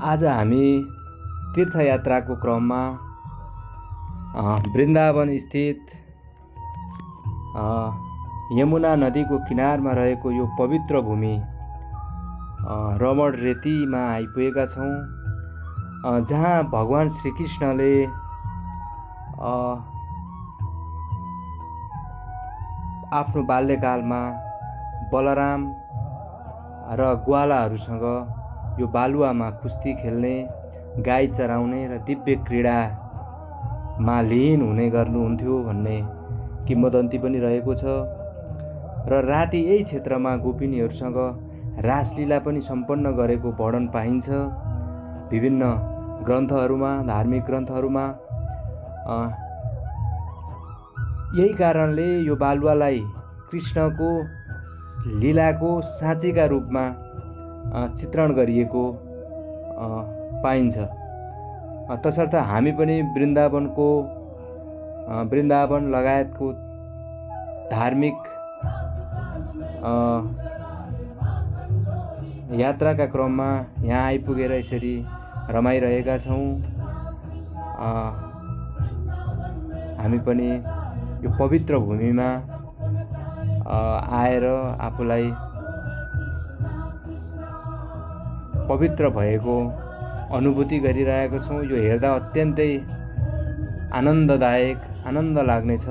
आज हामी तीर्थयात्राको क्रममा वृन्दावन स्थित यमुना नदीको किनारमा रहेको यो पवित्र भूमि रमण रेतीमा आइपुगेका छौँ, जहाँ भगवान श्रीकृष्णले आफ्नो बाल्यकालमा बलराम र ग्वालाहरूसँग यो बालुवामा कुस्ती खेल्ने, गाई चराउने र दिव्य क्रीडामा लीन हुने गर्नुहुन्थ्यो भन्ने किंवदन्ती पनि रहेको छ। र राति यही क्षेत्रमा गोपिनीहरूसँग रासलीला पनि सम्पन्न गरेको वर्णन पाइन्छ विभिन्न ग्रन्थहरूमा, धार्मिक ग्रन्थहरूमा। यही कारणले यो बालुवालाई कृष्णको लीलाको साँचीका रूपमा चित्रण गरिएको पाइन्छ। तसर्थ हामी पनि वृन्दावन लगायतको धार्मिक यात्राका क्रममा यहाँ आइपुगेर यसरी रमाइरहेका छौँ। हामी पनि यो पवित्र भूमिमा आएर आफूलाई पवित्र भएको अनुभूति गरिरहेका छौँ। यो हेर्दा अत्यन्तै आनन्ददायक, आनन्द लाग्नेछ।